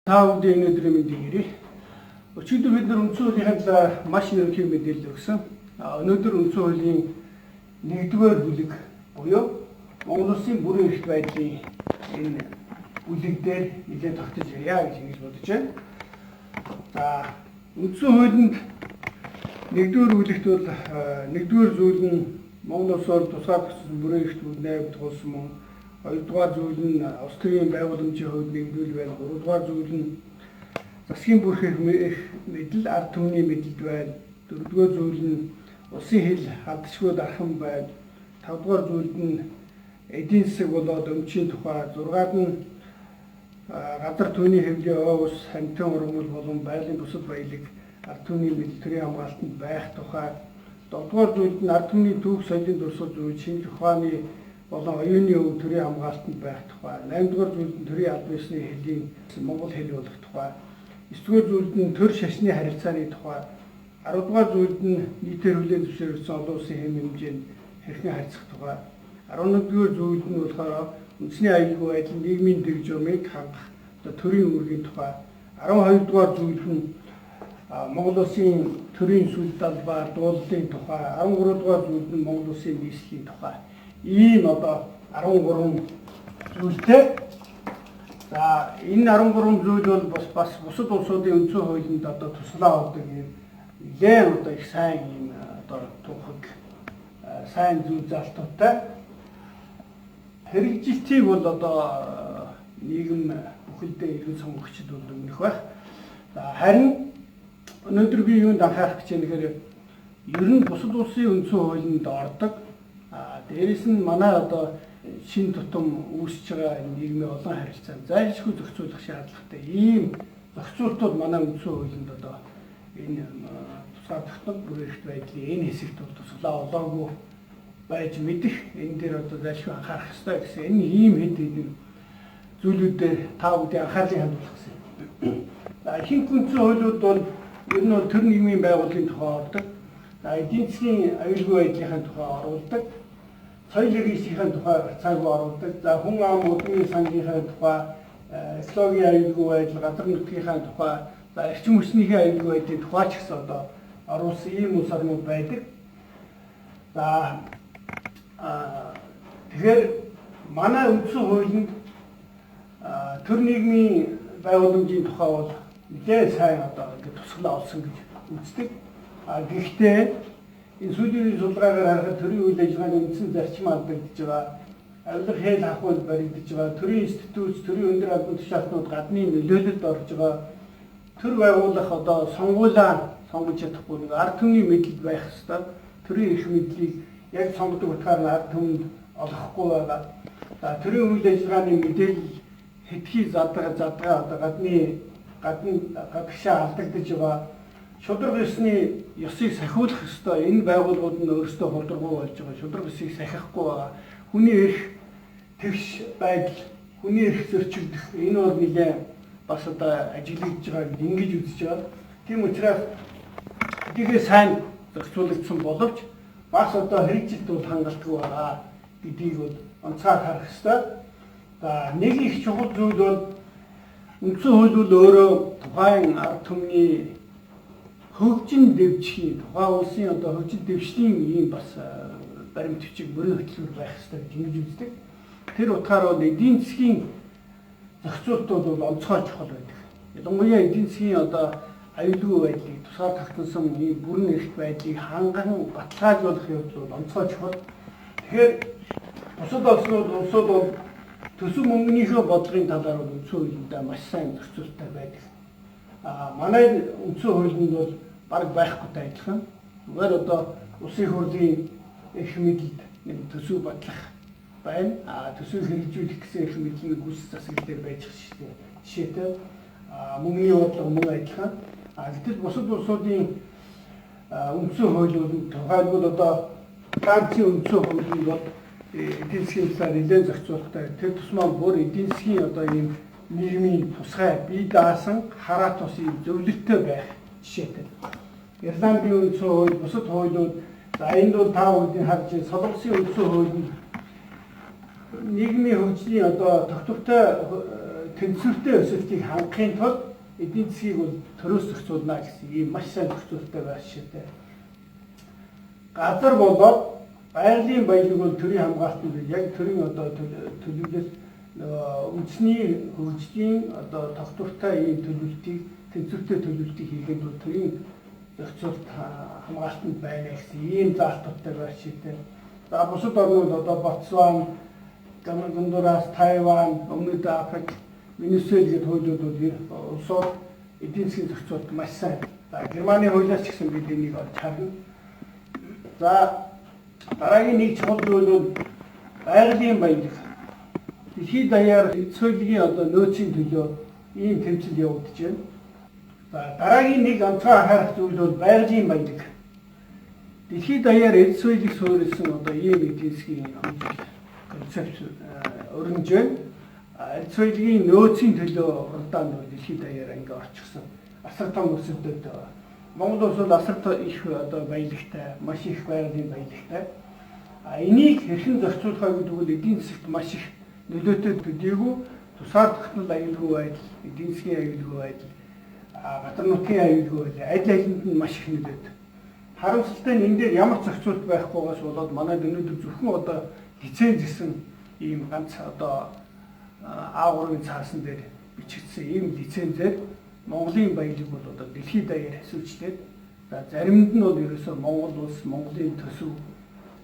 Та бүхэнд өнөөдрийн мэндийг хүргэе. Өчигдөр бид нар үндсэн хуулийн талаар маш ерөнхий мэдээлэл өгсөн. Өнөөдөр үндсэн хуулийн 1-р бүлэг буюу Монгол Улсын бүрэн эрхт байдлын энэ бүлэг дээр нэлээд тогтож ярья гэж ингэж бодож байна. За, үндсэн хуулинд 1-р бүлэгт бол 1-р зүйл нь Монгол улсаар тусгаар тогтсон бүрэн эрхт бүлнэ гэдэг улс мөн. 2-р зүйл нь улс төрийн байгууламжийн хувьд нэгдвэл байна. 3-р зүйл нь засгийн бүрх эрх мэдэл ард түмний мэдэлд байна. 4-р зүйл нь улсын хэл алдашгүй дархан байна. 5-р зүйл нь эдийн засаг болоод өмчийн тухай. 6-р нь газар түүний хэвлийн ой ус, хамтын ургамал болон байгалийн бусад баялаг ард түмний мэдэл төрийн хамгаалтанд байх тухай. 7-р зүйлд нь ард түмний түүх соёлын дурсгал зүйл, шинжлэх ухааны болон оюуны өв төрийн хамгаалтанд байх тухай. 8-р зүйлд нь төрийн албан ёсны хэлийн монгол хэл болох тухай. 9-р зүйлд нь төр шашны харилцааны тухай. 10-р зүйлд нь нийтээр хүлээн зөвшөөрөгдсөн олон улсын хэм хэмжээнд хэрхэн харьцах тухай. 11-р зүйлд нь болохоор үндэсний аюулгүй байдал, нийгмийн дэг журмыг хангах одоо төрийн үүргийн тухай. 12-р зүйлд нь Монгол улсын төрийн сүл далбаар дуулалын тухай. 13-р зүйлд нь Монгол улсын нийслэлийн тухай. Ийм одоо 13 зүйлтэй. За, энэ 13 зүйл бол бас бусад улсуудын үндсэн хуулинд одоо туслаа авдаг юм нэлээд одоо их сайн юм одоо тухаг сайн зүйл залтуутай. Хэрэгжилтийг бол одоо нийгэм бүхэлдээ иргэн сонгогчид бол өмнөх байх. За, харин өнөөдөр би юунд анхаарах гэж байна гэхээр ер нь бусад улсын үндсэн хуулинд ордог. Дээрээс нь манай одоо шин тутам үүсэж байгаа нийгмийн олон харилцаанд зайлшгүй зохицуулах шаардлагатай ийм зохицуултууд манай үндсэн хуулинд одоо энэ тусгаар тогтнол бүрэн эрхт байдлын энэ хэсэгт бол туслаа олоогүй байж мэдэх, энэ дээр одоо зайлшгүй анхаарах ёстой гэсэн энэ ийм хэд хэдэн зүйлүүдээр та бүдийн анхаарлыг хандуулах гэсэн. За, ихэнх үндсэн хуулиуд бол ер нь бол төр нийгмийн байгууллагын тухай ордог. За, эдийн засгийн аюулгүй байдлынхаа тухай оруулдаг. Соёл иргэншлийн тухай гарцаагүй оруулдаг. За, хүн ам удмын сангийнхаа тухай, экологийн аюулгүй байдал, газар нутгийнхаа тухай, за, эрчим хүчнийхээ аюулгүй байдлын тухай ч гэсэн одоо оруулсан ийм улс орнууд байдаг. За, тэгэхээр манай үндсэн хуулинд төр нийгмийн байгууламжийн тухай бол нэлээд сайн одоо ингээд тусгалаа олсон гэж үздэг. Гэхдээ энэ сүүлийн үеийн судалгаагаар харахад төрийн үйл ажиллагааны үндсэн зарчим алдагдж байгаа, авилга хэл хахуул баригдаж байгаа, төрийн институт, төрийн өндөр албан тушаалтнууд гадны нөлөөлөлд орж байгаа, төр байгуулах одоо сонгуулаа сонгож чадахгүй, нэг ард түмний мэдэлд байх ёстой. Төрийн эрх мэдлийг яг сонгодог утгаар нь ард түмэнд олохгүй байгаа. За, төрийн үйл ажиллагааны мэдээлэл хэтгий задгаа одоо гадны гадагшаа алдагдаж байгаа. Шударга ёсны ёсыг сахиулах ёстой энэ байгууллагууд нь өөрсдөө хулдаргуу болж байгаа. Шударга ёсыг сахихгүй байгаа. Хүний эрх тэгш байдал, хүний эрх зөрчигдөх энэ бол нэлээд бас одоо ажиглагдж байгаа гэж ингэж үзэж байгаа. Тийм учраас хэдийгээр сайн зохицуулагдсан боловч бас одоо хэрэгжилт бол хангалтгүй байгаа гэдгийг бол онцгой харах ёстой. За, нэг их чухал зүйл бол үндсэн хууль бол өөрөө тухайн ард түмний хөгжин дэвжихийн, тухайн улсын одоо хөгжин дэвшлийн ийм бас баримт бичиг мөрийн хөтөлбөр байх ёстой гэж ингэж үздэг. Тэр утгаар бол эдийн засгийн зохицуултууд бол онцгой чухал байдаг. Ялангуяа эдийн засгийн одоо аюулгүй байдлыг тусгаар тогтносон ийм бүрэн эрхт байдлыг ханган баталгаажуулах явдал бол онцгой чухал. Тэгэхээр бусад улсууд бол төсөв мөнгөнийхөө бодлогын талаар бол үндсэн хуулиндаа маш сайн зохицуулттай байдаг. Манай үндсэн хуулинд бол бараг байхгүйтэй адилхан. Зүгээр одоо улсын хурлын эрх мэдэлд нэг төсөв батлах байна. Төсөв хэрэгжүүлэх гэсэн эрх мэдэл нь гүйцэтгэх засаглал дээр байж жишээтэй. Мөнгөний бодлого мөн адилхан. Гэтэл бусад улсуудын үндсэн хуулиуд тухайлбал одоо Францын үндсэн хуулинд бол эдийн засгийн талаар нэлээд зохицуулалттай. Тэр тусмаа бүр эдийн засгийн одоо ийм нийгмийн тусгай бие даасан хараа тус ийм зөвлөлттэй байх жишээтэй. Ирландын үндсэн хууль, бусад хуулиуд, за энд бол та бүхэнд харж байна. Солонгосын үндсэн хуулинд нийгмийн хөгжлийн одоо тогтвортой тэнцвэртэй өсөлтийг хангахын тулд эдийн засгийг бол төрөөс зохицуулна гэсэн ийм маш сайн зохицуулттай байх жишээтэй. Газар болоод байгалийн баялаг бол төрийн хамгаалтанд яг төрийн одоо төлөвлөл үндэсний хөгжлийн одоо тогтвортой ийм төлөвлөлтийг тэнцвэртэй төлөвлөлтийг хийхэд бол төрийн зохицуулт хамгаалтанд байна гэсэн ийм заалтуудтай байх жишээтэй. За бусад орнууд одоо Ботсван, Гондурас, Тайван, Өмнөд Африк, Венесуэл гэдэг хуулиуд бол улсууд эдийн засгийн зохицуулалт маш сайн. За Германы хуулиас ч гэсэн бид энийг олж харна. За дараагийн нэг чухал зүйл бол байгалийн баялаг. Дэлхийд даяар эд соёлын одоо нөөцийн төлөө ийм тэмцэл явагдаж байна. За дараагийн нэг онцгой анхаарах зүйл бол байгалийн баялаг. Дэлхийд даяар эд соёлыг суурилсан одоо ийм эдийн засгийн концепц өрнөж байна. Эд соёлын нөөцийн төлөө уралдаанд бол дэлхийд даяар ингээ орчихсон. Асар том өсөлтөд Монгол улс бол асар их одоо баялагтай, маш их байгалийн баялагтай. А энийг хэрхэн зохицуулах вэ гэдэг бол эдийн засагт маш их нөлөөтэй төдийгүй тусгаар тогтнол аюулгүй байдал, эдийн засгийн аюулгүй байдал, газар нутгийн аюулгүй байдал аль алинд нь маш их нөлөөтэй. Харамсалтай нь энэ дээр ямар ч зохицуулт байхгүйгээс болоод манайд өнөөдөр зөвхөн одоо лиценз гэсэн ийм ганц одоо А3-ын цаасан дээр бичигдсэн ийм лицензээр Монголын баялаг бол одоо дэлхийд даяар хэсүүчлээд, за заримд нь бол ерөөсөө Монгол улс, Монголын төсөв,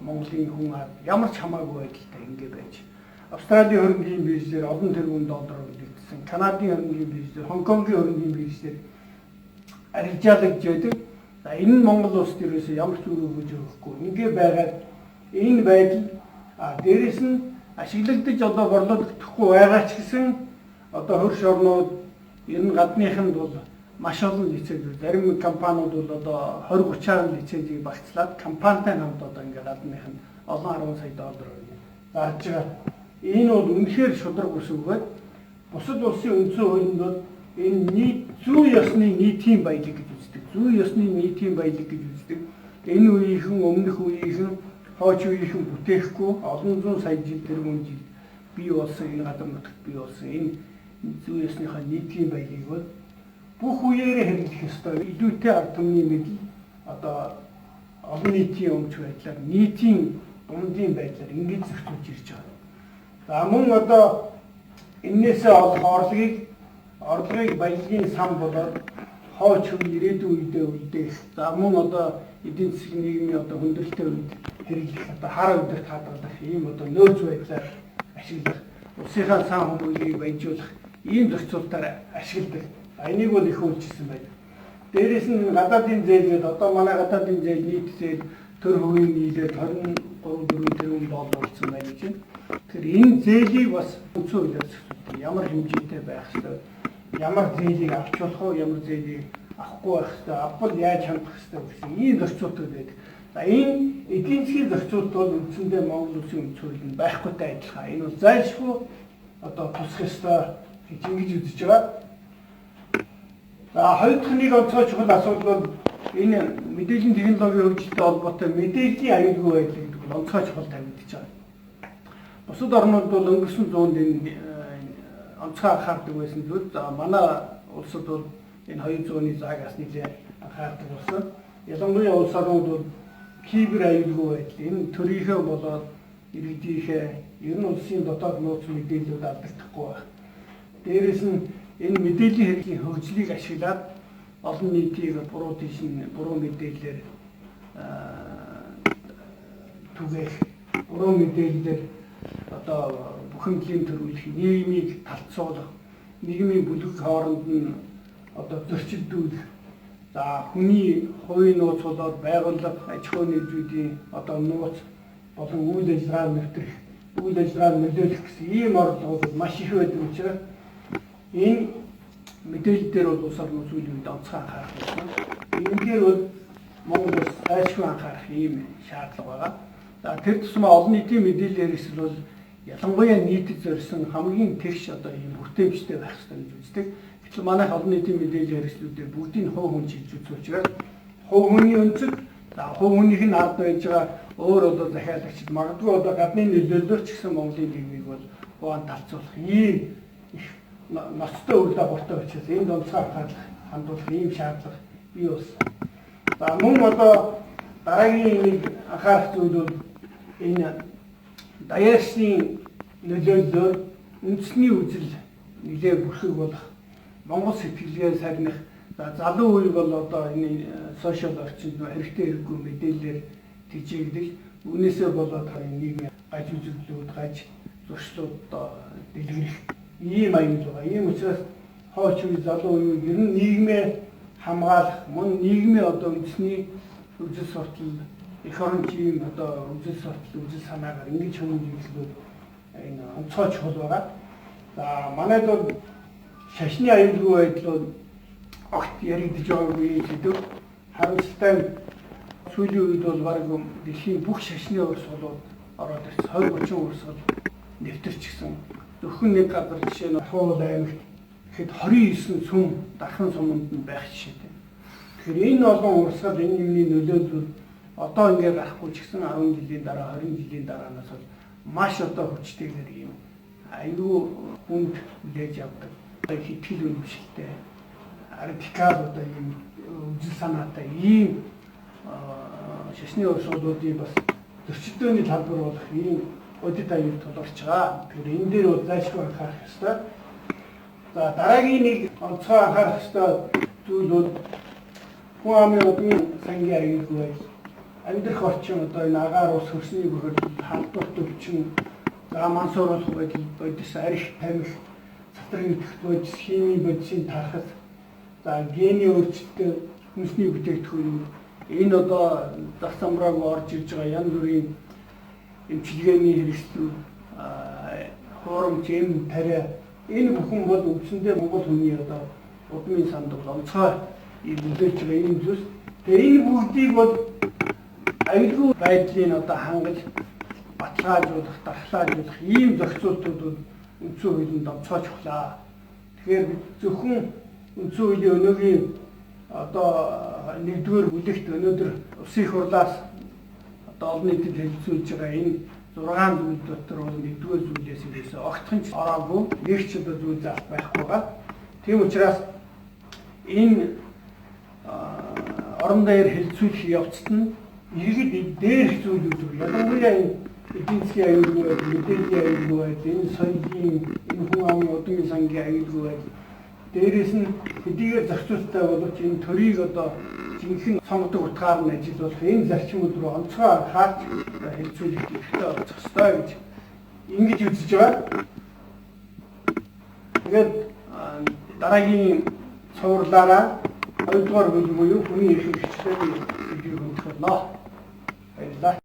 Монголын хүн ямар ч хамаагүй байдалтай ингэ байж. Австралийн хөрөнгийн биржээр олон тэрбум доллараар үлдсэн, Канадын хөрөнгийн биржээр, Хонконгийн хөрөнгийн биржээр арилжаалагдж байдаг. За энэ нь Монгол улсад ерөөсөө ямар ч үр өгөөж өгөхгүй. Ингээ байгаад энэ байдал дээрэс нь ашиглагдаж одоо борлуулагдахгүй байгаа ч гэсэн одоо хөрш орнууд ер нь гадныханд бол маш олон лиценз, зарим компаниуд бол одоо 20 30-аар лицензийг багцлаад компанитай хамт одоо ингээ гадных нь олон 10 сая доллар зарж байгаа. Энэ бол үнэхээр шударга ус өгөөд бусад улсын үндсэн хуулинд бол энэ нийт зүй ёсны нийтийн баялаг гэж үздэг. Зүй ёсны нийтийн баялаг гэж үздэг. Энэ үеийнхэн, өмнөх үеийнхэн, хойч үеийнхэн бүтээхгүй олон зуун сая жил тэрбум жил бий болсон энэ газар нутагт бий болсон энэ зүй ёсныхаа нийтийн баялагийг бол бүх үеэрээ хэрэглэх ёстой. Илүүтэй ард түмний мэдэл одоо олон нийтийн өмч байдлаар, нийтийн дундын байдлаар ингэж зохицуулж ирж байгаа. За мөн одоо эннээсээ олох орлогыг баялагын сан болоод хойч үе, ирээдүйн үедээ үлдээх. За мөн одоо эдийн засгийн нийгмийн одоо хүндрэлтэй үед хэрэглэх, одоо хар өдөрт хадгалах ийм одоо нөөц байдлаар ашиглах, улсынхаа сан хүмүүлгийг баяжуулах ийм зохицуултаар ашигладаг. Энийг бол их үйлчилсэн байна. Дээрээс нь гадаадын зээл гэдэг одоо манай гадаадын зээл нийт зээл төр хувийн нийлээд 23.4 тэрбум доллар болсон байна гэж байна. Тэгэхээр энэ зээлийг бас үндсэн хуулиар зохицуулдаг. Ямар хэмжээтэй байх ёстой, ямар зээлийг авч болох вэ, ямар зээлийг авахгүй байх ёстой, авбал яаж хандах ёстой гэсэн ийм зохицуултууд байдаг. За энэ эдийн засгийн зохицуулт бол үндсэндээ Монгол улсын үндсэн хуулинд байхгүйтэй адилхан. Энэ бол зайлшгүй одоо тусах ёстой гэж ингэж үзэж байгаа. За хоёр дахь нэг онцгой чухал асуудал бол энэ мэдээллийн технологийн хөгжилтэй холбоотой мэдээллийн аюулгүй байдал гэдэг бол онцгой чухал тавигдаж байгаа. Бусад орнууд бол өнгөрсөн зуунд энэ онцгой анхаардаг байсан зүйл. За манай улсад бол энэ 200-ны заагаас нэлээд анхаардаг болсон. Ялангуяа улс орнууд бол кибер аюулгүй байдал энэ төрийнхөө болоод иргэдийнхээ ер нь улсын дотоод нууц мэдээллүүд алдагдахгүй байх. Дээрээс нь энэ мэдээллийн хэрэглийн хөгжлийг ашиглаад олон нийтийг буруу тийш нь буруу мэдээллээр түгээх, буруу мэдээллээр одоо бухимдлын төрүүлэх, нийгмийг талцуулах, нийгмийн бүлэг хооронд нь одоо зөрчилдүүлэх, за хүний хувийн нууц болоод байгууллага, аж ахуйн нэгжүүдийн одоо нууц болон үйл ажиллагаа нэвтрэх, үйл ажиллагаа нөлөөлөх гэсэн ийм орлогууд маш их байдаг учраас энэ мэдээлэл дээр бол улс орнууд сүүлийн үед онцгой анхаарах болсон. Энэ дээр бол Монгол улс зайлшгүй анхаарах ийм шаардлага байгаа. За тэр тусмаа олон нийтийн мэдээллийн хэрэгсэл бол ялангуяа нийтэд зорьсон хамгийн тэгш одоо ийм хүртээмжтэй байх ёстой гэж үздэг. Гэтэл манайх олон нийтийн мэдээллийн хэрэгслүүдээр бүгдийг хувь хүн чиглэж үзэх учраас хувь хүний өнцөг, за хувь хүнийх нь ард байж байгаа өөр одоо захиалагчид магадгүй одоо гадны нөлөөллөөр ч гэсэн Монголын нийгмийг бол хугаан талцуулах ийм их ноцтой үр дагавартай учраас энд онцгой анхаарал хандуулах ийм шаардлага бий болсон. За мөн одоо дараагийн нэг анхаарах зүйл бол энэ даяаршны нөлөөллөөр үндэсний үзэл нэлээ бүрхэг болох, Монгол сэтгэлгээ сарних, за залуу үе бол одоо энэ сошиал орчинд хэрэгтэй хэрэггүй мэдээллээр тэжээгдэх, үүнээсээ болоод нийгмийн гаж үзэгдлүүд, гаж зуршлууд одоо дэлгэрэх ийм аюул байгаа. Ийм учраас хооч үе, залуу үе ер нь нийгмээ хамгаалах, мөн нийгмийн одоо үндэсний үзэл суртал, эх орончийн одоо үзэл суртал, үзэл санаагаар ингэж хүмүүжүүлэлүүд энэ онцгой чухал байгаа. За манайд бол шашны аюулгүй байдал бол огт яригдж байгаагүй юм сэдэв. Харамсалтай нь сүүлийн үед бол бараг дэлхийн бүх шашны урсгалууд ороод ирсэн. 20 30 урсгал нэвтэрчихсэн. Зөвхөн нэг газар жишээ нь Хуул аймагт тэгэхэд 29 сүм дархан суманд нь байх жишээтэй. Тэгэхээр энэ олон урсгал, энэ юмны нөлөөлөл одоо ингээд гарахгүй ч гэсэн 10 жилийн дараа, 20 жилийн дараанаас бол маш одоо хүчтэйгээр юм аюу хүнд хүлээж авдаг. Итгэл үнэмшилтэй, радикал одоо ийм үзэл санаатай ийм шашны урсгалуудын бас зөрчилдөөний талбар болох ийм бодит аюул тулгарч байгаа. Тэгэхээр энэ дээр бол зайлшгүй анхаарах ёстой. За дараагийн нэг онцгой анхаарах ёстой зүйл бол хүн амын удмын сангийн аюулгүй байдал. Амьдрах орчин одоо энэ агаар ус хөрсний бохирдол, халдварт өвчин, за мансууруулах байдал, бодис арх тамхи, цацраг идэхт бодис, химийн бодисын тархас, за гений өөрчлөлттэй хүнсний бүтээгдэхүүн, энэ одоо зах замраагүй орж ирж байгаа янз бүрийн эмчилгээний хэрэгслүүд, хуурамч эм тариа, энэ бүхэн бол үндсэндээ Монгол хүний одоо удмын санд бол онцгой нөлөөлж байгаа ийм зүйлс. Тэгээ энэ бүгдийг бол аюулгүй байдлыг одоо хангаж баталгаажуулах, дархлаажуулах ийм зохицуултууд бол үндсэн хуулинд онцгой чухлаа. Тэгэхээр бид зөвхөн үндсэн хуулийн өнөөгийн одоо нэгдүгээр бүлэгт өнөөдөр улсын их хурлаас одоо олон нийтэд хэлэлцүүлж байгаа энэ 6 зүйл дотор бол нэгдүгээр зүйлээс ерөөсөө огтхон ч ороогүй, нэг ч одоо зүйл заах байхгүй байгаа. Тийм учраас энэ орон дээр хэлэлцүүлэх явцад нь иргэд дээрх зүйлүүд рүү, ялангуяа энэ эдийн засгийн аюулгүй байдал, мэдээллийн аюулгүй байдал, энэ соёлын, энэ хүн амын удмын сангийн аюулгүй байдал, дээрээс нь хэдийгээр зохицуулттай боловч энэ төрийг одоо жинхэнэ сонгодог утгаар нь ажиллуулах энэ зарчмууд руу онцгой анхаарч хэлэлцүүлэх хэрэгтэй болчих ёстой гэж ингэж үзэж байгаа. Тэгээд дараагийн цувралаараа 2 дугаар бүлэг буюу хүний эрх хэрэгчлээний сэдвийг өндөрлөө. Баярлалаа.